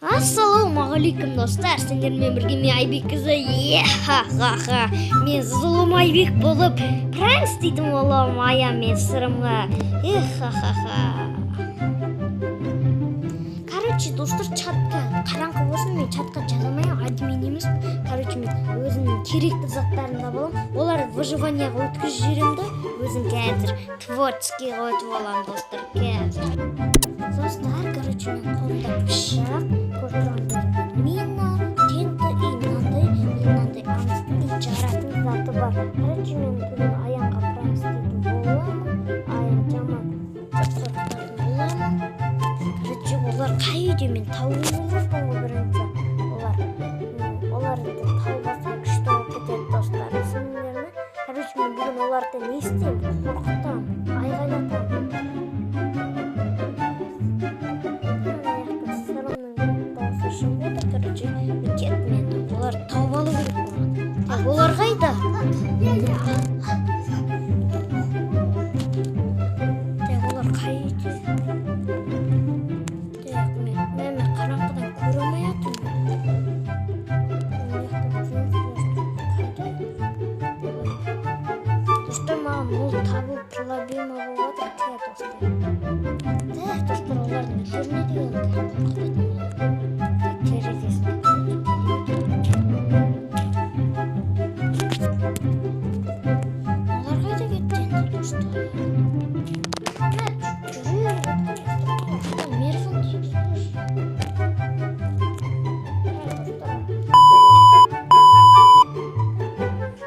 Ассалаумағалейкум, достар! Сендермен бірге мен, Айбек қызы. Ха-ха-ха! Мен зұлым Айбек болып пранк істейтін боламын Аян мен Сырымға. Ха-ха-ха! Короче, достар, чатқа қараңғы болсын, мен чатқа жаза алмаймын, админ емеспін. Короче, мен өзімнің керекті заттарымды алып аламын, оларды выживанияға өткізіп жіберемін да, өзім қазір творческийға өтіп аламын, достар, қазір. Достар, короче, мен қолымда пышақ, көріп тұрғандарыңдай, мина, тенті и мынандай, и мынандай аңыздың и жаратын заты бар. Короче, мен бүгін Аянға пранк істейтін боламын, Аян жаман қорқытатын боламын. Короче, олар қай үйде, мен табуым керекпін ғой бірінші. Олар оларды тауып алсам, күшті болып кетеді, достар, түсіндіңдер ме? Короче, мен бүгін оларды не істеймін? Қорқытамын, айғайлатамын. Ана жақта Сырымның дауысы шығып отыр. Короче, мен кеттім енді, оларды тауып алу керек маған. Так, олар қайда? Так, олар қай үйде? Так, мен қараңғыдан көре алмай жатырмын. Мына жақта қайда? Достар, маған ол табу проблема болып жатыр. Так, достар, так, достар, олардың үйлеріне деген қорқытатын боламын. Так, терезесіне, короче, олар қайда кетті енді, достар? Мә, жүре беріп достар, мэрфон дейді ғой. Мә, достар.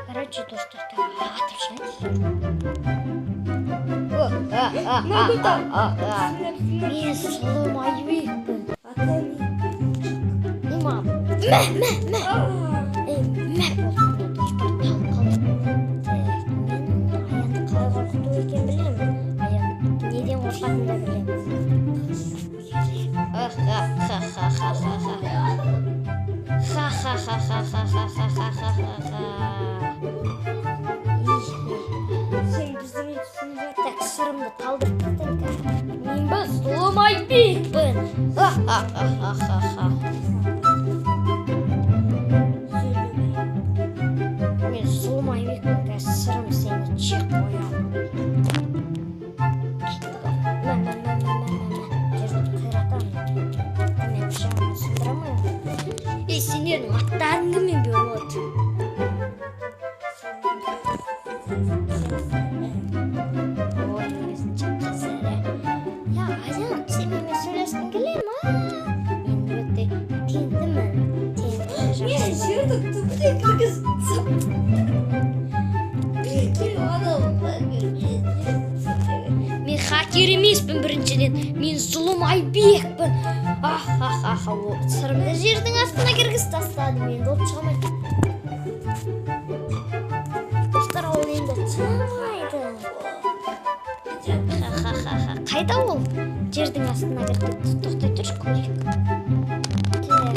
Короче, достар, атып шығайыншы. О, а, а, а, а, а, а. Мен зұлым Айбекпін. И маған мә, мә, мә. Ей, мә болды, міне, достар, талып қалдым. Так, мен Аянды қалай қорқыту екенін білемін. Аян неден қорқатынын да білемін. Ха-ха-ха-ха-ха-ха. Ха-ха-ха-ха-ха-ха-ха-ха-ха. Сен біздің түсініп Так, Сырымды талдырып тастаймын қазір. Мен ба зұлым Айбекпін. Ха-ха-ха-ха-ха. Сөйлемей. Мен зұлым Айбекпін қазір, Сырым, сені жеп қоямын. Мә, мә, мә, мә, мә, мә, мә. Жерді қиратамын. Мен пышағымды сындырамын. Ей, сендердің аттарың кім болады? Ой, өзінше қызығы. Я, Аян, сен менімен сөйлескің келе ма? Мен өте тентімін. Тенті Мен жақсы. жердің түбіне кіргізіп. Прикинь, анау. Мен хакер емеспін біріншіден. Мен зұлым Айбекпін. Ахахаха, о, Сырымды жердің астына кіргізіп тастады. Енді ол шыға алмайды. Достар, ол енді шыға алмайды. Ха-ха-ха-ха. Қайда ол? Жердің астына кіріп кетті. Тоқтай тұршы, көрейік. Так,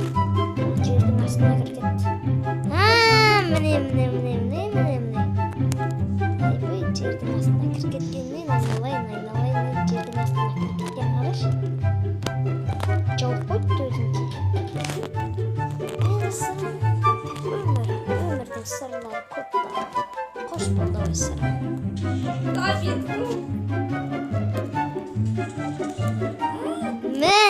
ол жердің астына кіріп кетті. А, міне, міне, міне, міне, міне, міне. Ойбай, жердің астына кіріп кеткеннен айналайын, айналайын, ай, жердің астына кіріп кеткен, қарашы. Жауып қойыпты өзінше. Енді Сырым, өмір, өмірдің сырлары көп та. Қош бол, давай, Сырым. Давид. Мә!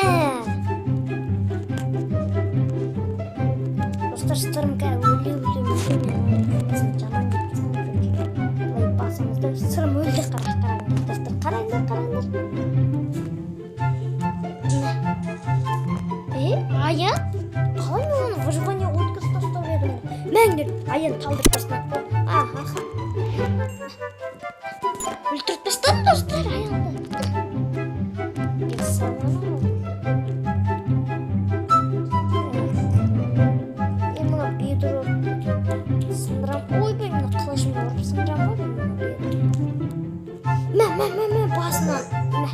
Достар, Сырым қазір өле, өле, өле, мен оның ізін жаман кеткіздім, короче. Былай басымызда Сырым өлді, қара, қараңдар, достар, қараңдар, қараңдар. Мә. Е, Аян? Қалай мен оны выживание өткізіп тастап едім ғой? Мәңдер, Аян талдырып тастады. Аха. Өлтіріп тастадым, достар, Аянды. Мен саламын. Так. Е, мына бедро сындырам. Ойбай, мына қылышымды ұрып сындырам ғой мен мына бедро. Мә, мә, мә, мә, басынан. Мә.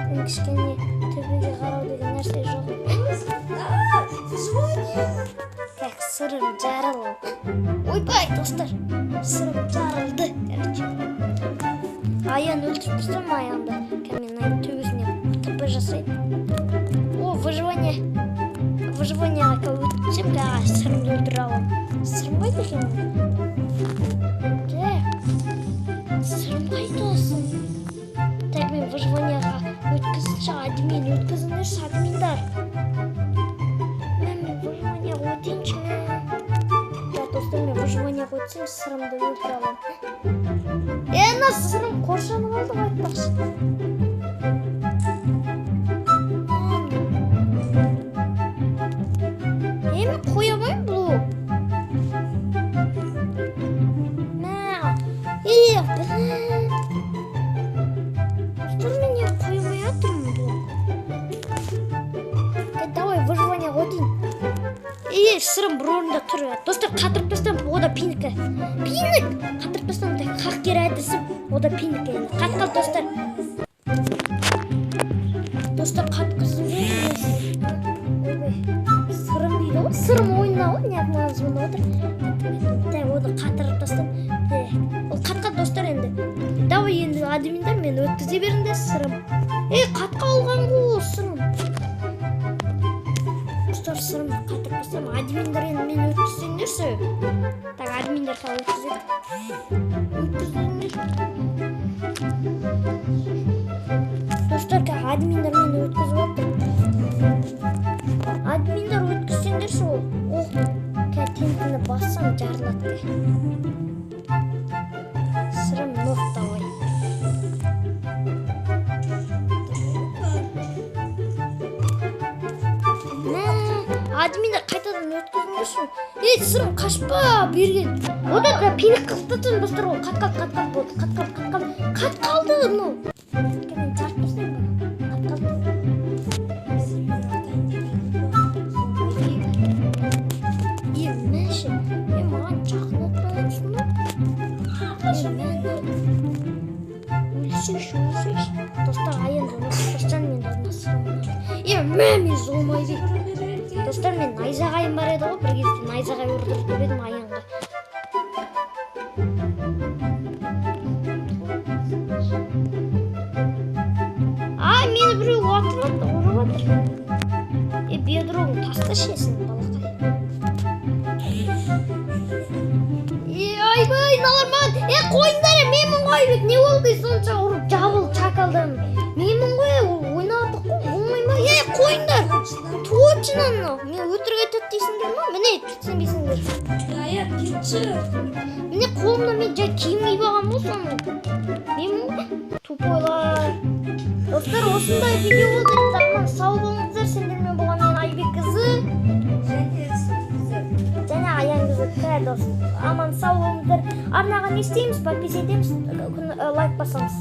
Енді кішкене төбеге қарау деген нәрсе жоқ. Выживание. Так, Сырым жарылды. Ойбай, достар, Сырым жарылды, короче. Аян өлтіріп тастадым Аянды. Қазір мен мынаның төбесіне ТП жасаймын. Выживанияға өткізсем, қазір Сырымды өлтіре аламын. Сырым қайда екен ол? Так, Сырым қайдасың? Так, мен выживанияға өткізінші, админ, өткізіңдерші, админдар. Мен выживанияға өтейінші, мә. Так, достар, мен выживанияға өтсем, Сырымды өлтіре аламын. Е, ана Сырым қоршанып алды ғой, айтпақшы. Е, мен қоя алмаймын блок. Мә, е, блин. Достар, мен не қоя алмай жатырмын блок. Е, давай, выживанияға өтейін. Е, Сырым бір орында тұр. Достар, қатырып тастам, о да пинік. Пинік! Қатырып тастам, так, хакер әдісім, о да пинік енді. Қатқал, достар. Достар, қатқызып жібердім. Ойбай. Сырым дейді ғой. Сырым ойнына ғой, неғып маған звондап отыр. Так, оны қатырып тастам. Так, ол қатқа, достар, енді. Давай енді, админдар, мені өткізе беріңдер, Сырым. Ей, қатқа алған ғой ол Сырым. Достар, Сырымды қатырып тастам. Админдар, енді мені өткізсеңдерші. Так, админдар қалай өткізеді? Өткізіңдер. Достар, қазір админдар мені өткізіп отыр. Админдар, өткізсеңдерші ол. Ох, қазір тентіні бассам, жарылады. Сырым, нок, давай. Мә, админдар, қайтадан өткізіңдерші. Ей, Сырым, қашпа, берген. Ода да пинік қылып тастадым, достар, ол қат қалды, қат қалды, болды, қат қалды, қат қалды. Қат қалды мынау. Мен жарып тастаймын бұны. Қат қалды. Е, мәші, е, маған жақындатпағансың ба? Е, мә, өлсейші, өлсейші. Достар, аянды қашан мен мына Сырым. Е, мә, мен золмайды. Достар, мен найзағайым бар еді ғой, бір кезде найзағай ұрдырып деп едім Аянға. Ай, мені біреу атып жатыр, ұрып жатыр. Е, бедрогың тасташы сен, балақай. Е, айбай, мыналар маған. Е, қойыңдар, е, менмін ғой, Айбек, не болды сонша ұрып жабыл шакалдан? Менмін ғой, ойнадық қой, болмай ма? Е, қойыңдар. Точно мынау. Мен өтірік айтады дейсіңдер ма? Міне, сенбейсіңдер. Аян, кетші. Міне, қолымда мен жай киім киіп алғанмын ғой соны. Менмін ғой. Тупойлар. Достар, осындай видео болды. Аман сау болыңыздар. Сендермен болған мен, Айбек қызы. Және Сырым. Және Аян қызы. Кә, дос. Аман сау болыңыздар. Арнаға не істейміз? Подпись етеміз, лайк басамыз.